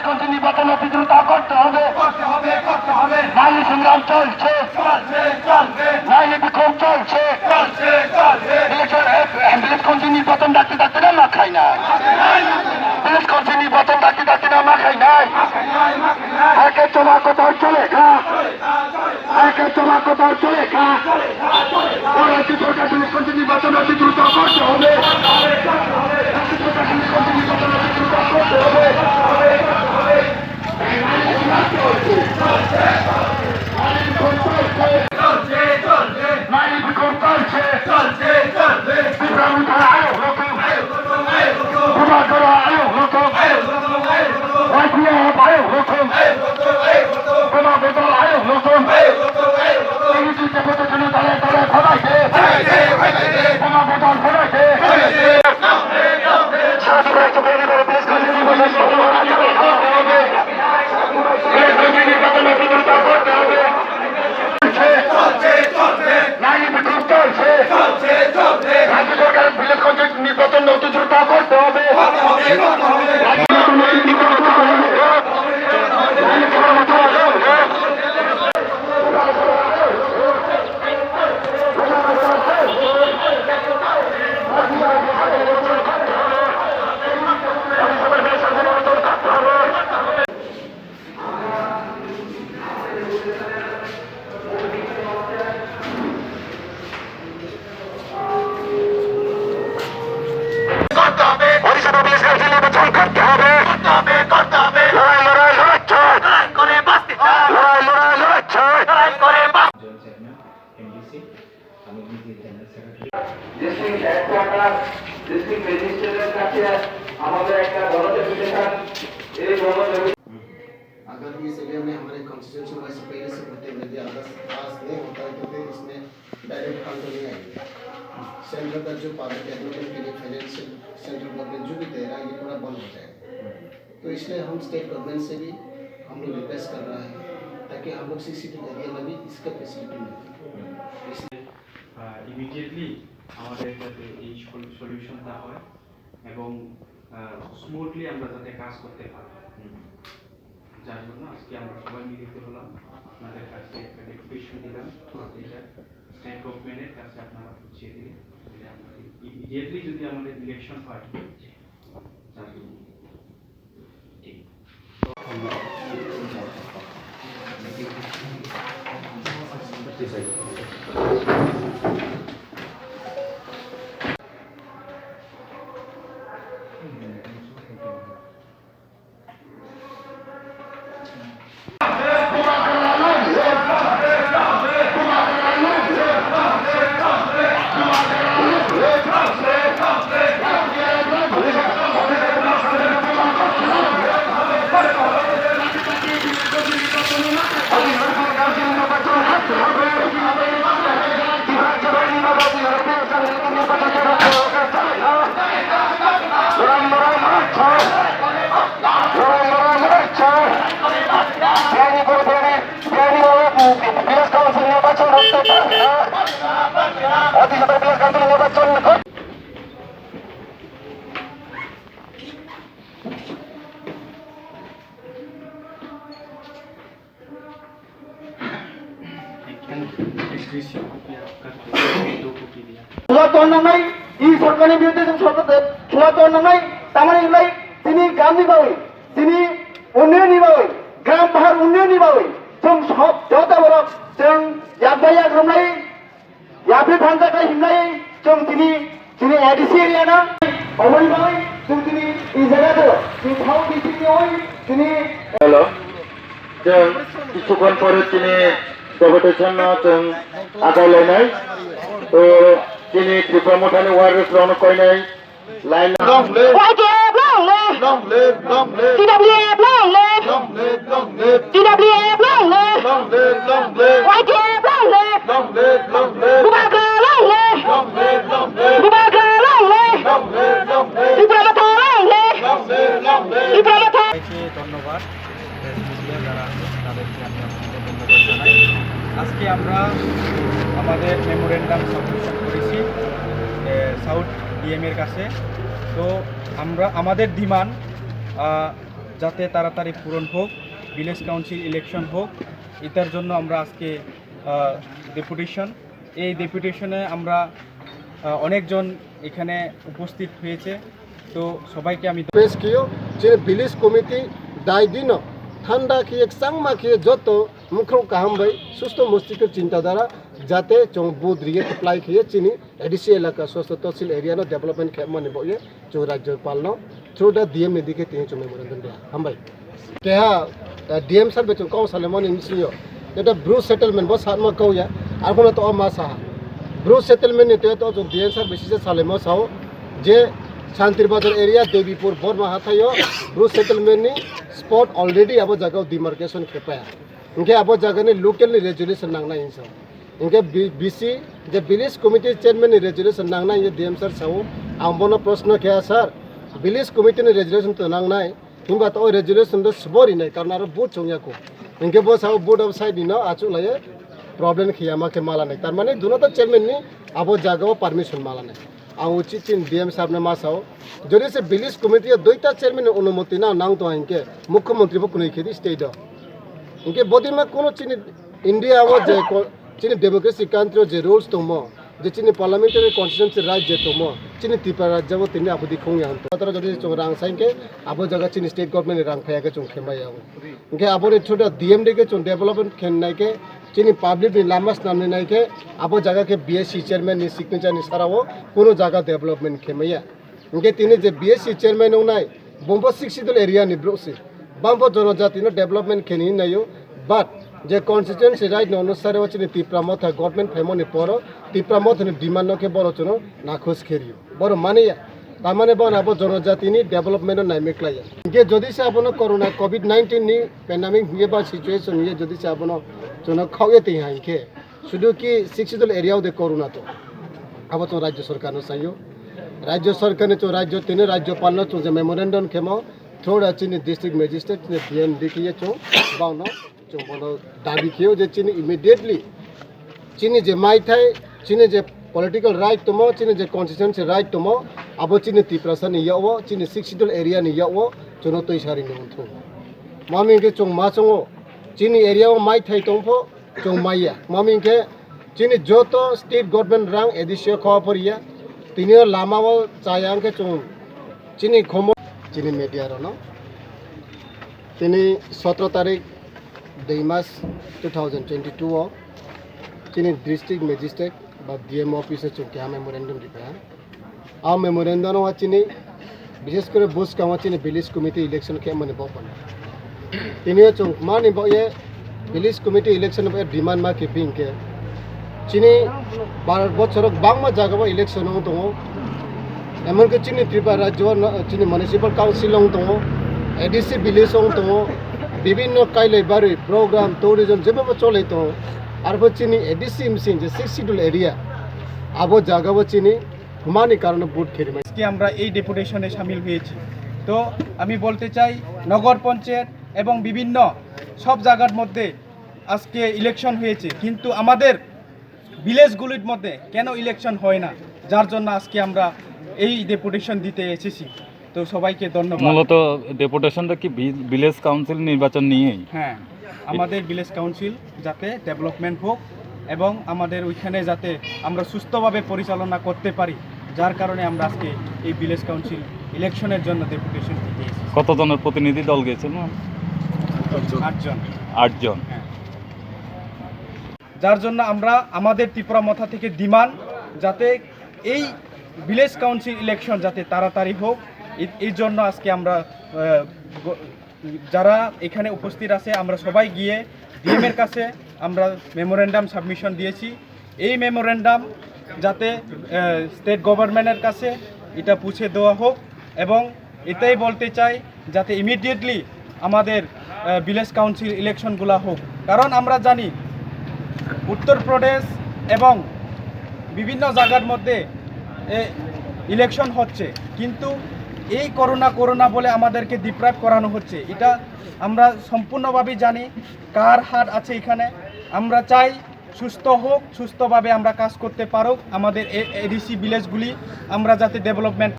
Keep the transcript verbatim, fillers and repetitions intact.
কাউন্সিল নির্বাচন অতি দ্রুত করতে হবে। নারী সংগ্রাম চলছে। নারী বিক্ষোভ চলছে। ইলেকশন, এ, ভিলেজ কাউন্সিল নির্বাচন ডাকতে ডাকতে না মা খাই না। ভিলেজ কাউন্সিল নির্বাচন ডাকতে ডাকতে না মা খাই নাই। আগে তোমার কথা চলে খা। আগে তোমার কথা চলে খা। ও রাজ্য সরকার ভিলেজ কাউন্সিল নির্বাচন অতি দ্রুত করতে হবে। রাজ্য সরকার ভিলেজ কাউন্সিল নির্বাচন অতি দ্রুত করতে হবে। নারী বিক্ষোভ চলছে। নারী বিক্ষোভ চলছে। চলছে, চলবে। বিপ্লবী আয়োগ নতুন। বিভাগীয় আয়োগ নতুন। ওয়াইপিএফ আয়োগ নতুন। বিভাগীয় আয়োগ নতুন। এই যুদ্ধে প্রতিদিন দলে দলে সবাইকে। বিভাগীয় সবাইকে। সারা ত্রিপুরা একটু বেরিয়ে বেরো, প্লিজ। নারী বিক্ষোভ চলছে। রাজ্য সরকার ভিলেজ কাউন্সিল নির্বাচন অতি দ্রুত করতে হবে। করতে হবে। ওড়িশা পিপলস কাউন্সিল নির্বাচন করতে হবে। করতে হবে, করতে হবে। লড়াই, লড়াই, লড়াই চাই। লড়াই করে বাঁচতে চাই। লড়াই, লড়াই, লড়াই চাই। লড়াই করে বাঁচ- জয়েন্ট চেয়ারম্যান, এমডিসি, আমি নিজে general secretary. District headquarter, district ম্যাজিস্ট্রেটের কাছে আমাদের একটা বড় ডেপুটেশন। এই বড় ডেপুটেশন अगर इस एरिया में हमारे कॉन्स्टिट्यूशन वाइज पहले से होते, यदि अगर पास नहीं होता है, तो फिर इसमें डायरेक्ट फंड तो नहीं आएंगे। सेंटर का जो पब्लिक डेवलपमेंट के लिए फाइनेंशियल सेंट्रल गवर्नमेंट जो भी दे रहा है, ये पूरा बंद हो जाएगा। तो इसलिए हम स्टेट गवर्नमेंट से भी हम लोग रिक्वेस्ट कर रहा है, ताकि हम लोग सीसीडी एरिया में भी इसका फैसिलिटी मिले। इसलिए আহ, ইমিডিয়েটলি আমাদের যাতে এই সল-, সলিউশনটা হয় এবং, আহ, স্মুথলি আমরা যাতে কাজ করতে পারি, যার জন্য আজকে আমরা সবাই মিলিত হলাম, আপনাদের কাছে একটা ডেপুটেশন দিলাম, এটা স্টেট গভর্নমেন্টের কাছে আপনারা পৌঁছে দিলে, তাহলে আমরা ইমিডিয়েটলি যদি আমাদের ইলেকশন হয়, যার জন্য Sulat tongnai, i sorkarni birudde jwng sorkar, sulat tongnai, tamani wngkha chini gam ni bagwi, chini unnayon ni bagwi, gram bahar unnayon ni bagwi, chwng sob jota borok chwng yak bai yak romlai, yapri thansa khai himlai, chwng chini, chini A D C area no, oboni bagwi chwng chini i jaga o, chini thao bising ni oi, chini Hello. Chwng kisukon pore chini deputation no chwng agai lainai. To chini Tripura Mothani warriors rokno koinai line. Long live! Y T F long live! Long live, long live! T W F long live! Long live, long live! T W F long live! Long live, long live! Y T F long live! Long live, long live! Bubagra long live! Long live, long live! Bubagra long live! Long live, long live! Tipra Motha long live! Long live, long live! Tipra Motha! সবাইকে ধন্যবাদ। Press media যারা আছে তাদেরকে আমি অসংখ্য ধন্যবাদ জানাই। আজকে আমরা আমাদের মেমোরেন্ডাম সাবমিশন করেছি, এ, সাউথ ডিএম এর কাছে। তো আমরা, আমাদের ডিমান্ড, আহ, যাতে তাড়াতাড়ি পূরণ হোক, ভিলেজ কাউন্সিল ইলেকশন হোক, এটার জন্য আমরা আজকে ডেপুটেশন, এই ডেপুটেশনে আমরা আহ, অনেকজন এখানে উপস্থিত হয়েছে। তো সবাইকে আমি পেশ khiyo, chini village committee dai dino thanda khiye, changma khiye, joto mukhro kaham bai susto mostisko chinta dhara, jate chwng budh riye apply khiye chini A D C elaka, sosto tosil area no development khe mani bo ye chwng rajyopal no through the D M ni dike tini chwng memorandum dia. Hambai. Keha, eh, D M sir bai chwng kok salaimani bisingo. Eta Bru settlement bo satma kok ya. Arphuno to ma saha. Bru settlement ni to to chwng D M sir bai sisa salaimo sao je Santir Bazar area Debipur Borma hathaio Bru settlement ni spot already abo jaga demarcation khepaya. Hingke abo jaga ni local ni resolution nangnai hinsa. Hingke B-, B C je village committee chairman ni resolution nangnai hinke D M sir sao. Ang bono proshno khe sir, village committee ni resolution to nangnai. Himba to o resolution do sborinai, karon aro vote chongyako. Hingke bo sao vote of side ni no achuk laye problem khiyama khe malanai. Tar mane duno to chairman ni abo jaga o permission malanai. Ang uchit chini D M sir no ma sao. Jodi se village committee o duita chairman ni onumoti na nang tong hingke mukhyamantri bo kunui khedi state o. Hingke bodima kono chini India o je ko-, chini democracy country o je rules tongmo, je chini parliamentary constituency right je tongmo, chini Tripura rajya o tini abodi khongya hwn tong. Tara jodi chwng rang sai khe abo jaga chini state government ni rang phaiya khe chwng khemai ya. Hwnkhe aboni through the D M D khe chwng development khe nai khe chini public ni lama swnamni nai khe abo jaga khe B S C chairman ni signature ni sara o kuno jaga development khemai ya. Hingke tini je B S C chairman wngnai, bumbo Sixth Schedule area ni brouh se. Bangbo jonojati no development khe ni naio, but je constituency right no onusare o chini Tipra Motha government phaimani poro, Tipra Motha ni demand no khe boro chwngno nakhos khe rio. Boro mani ya, tamani bono abo jonojati ni development no naimik lai ya. Hingke jodi se abono corona covid nineteen ni pandemic hingke ba situation hingke jodi se abono chwngno khao ye twi ha hingke, sudu ki Sixth Schedule area o de corona to. Abo to Rajya Sarkar no sayo. Rajya Sarkar ni to Rajya tini Rajyapal no to je memorandum khemo through the chini district magistrate chini D M D khe ye to bang no to bono dabi kheo je chini immediately chini je mai thai chini je political right tomo chini je constituency right tomo abo chini Tiprasa ni yawo chini Sixth Schedule area ni yawo chuno twi sari ni unthu. Mami ke chung ma chungo chini area o mai thai tongpho chung maya. Mami hingke chini joto state government rang A D C o kho poriya. Tini o lama o chaya hingke chung chini khomo chini media rono. Tini sotro tarik dui mas two thousand twenty-two o chini district magistrate ba D M office o chung keha memorandum ripha. A memorandum o chini, bishes kore buskang o chini village committee election khe mani bo pano. Tini o chung mani bo ye village committee election bo ye demand ma khe bing khe. Chini Bharat bochoro bangma jaga bo election ong tongo. Emon khe chini Tripura rajyo no, chini municipal council ong tongo, A D C village ong tongo, bibinno kailai barwi program, tourism jebo bo cholai tongo. Arbo chini A D C msing je Sixth Schedule area, abo jaga bo chini humani karone vote khe rimai. আজকে আমরা এই ডেপুটেশনে সামিল হয়েছি। তো আমি বলতে চাই, নগর পঞ্চায়েত এবং বিভিন্ন সব জায়গার মধ্যে আজকে ইলেকশন হয়েছে, কিন্তু আমাদের ভিলেজগুলির মধ্যে কেন ইলেকশন হয় না, যার জন্য আজকে আমরা এই ডেপুটেশন দিতে এসেছি। তো সবাইকে ধন্যবাদ। মূলত ডেপুটেশনটা কি ভি-, ভিলেজ কাউন্সিল নির্বাচন নিয়েই? হ্যাঁ, আমাদের ভিলেজ কাউন্সিল যাতে ডেভেলপমেন্ট হোক এবং আমাদের ওইখানে যাতে আমরা সুস্থভাবে পরিচালনা করতে পারি, যার কারণে আমরা আজকে এই ভিলেজ কাউন্সিল ইলেকশনের জন্য ডেপুটেশন দিতে এসেছি। কতজনের প্রতিনিধি দল গেছিল? আটজন। আটজন। হ্যাঁ। যার জন্য আমরা আমাদের ত্রিপুরা মথা থেকে ডিমান্ড যাতে এই ভিলেজ কাউন্সিল ইলেকশন যাতে তাড়াতাড়ি হোক, এই, এই জন্য আজকে আমরা, আহ, গ-, যারা এখানে উপস্থিত আছে, আমরা সবাই গিয়ে ডিএম এর কাছে আমরা মেমোরেন্ডাম সাবমিশন দিয়েছি। এই মেমোরেন্ডাম যাতে, আহ, স্টেট গভর্নমেন্টের কাছে এটা পৌঁছে দেওয়া হোক এবং এটাই বলতে চাই যাতে ইমিডিয়েটলি আমাদের, আহ, ভিলেজ কাউন্সিল ইলেকশনগুলা হোক, কারণ আমরা জানি উত্তরপ্রদেশ এবং বিভিন্ন জায়গার মধ্যে এ, ইলেকশন হচ্ছে, কিন্তু এই করোনা, করোনা বলে আমাদেরকে ডিপ্রাইভ করানো হচ্ছে, এটা আমরা সম্পূর্ণভাবেই জানি কার হাত আছে এখানে। আমরা চাই সুস্থ হোক, সুস্থভাবে আমরা কাজ করতে পারুক আমাদের এ-, এডিসি ভিলেজগুলি, আমরা যাতে ডেভেলপমেন্ট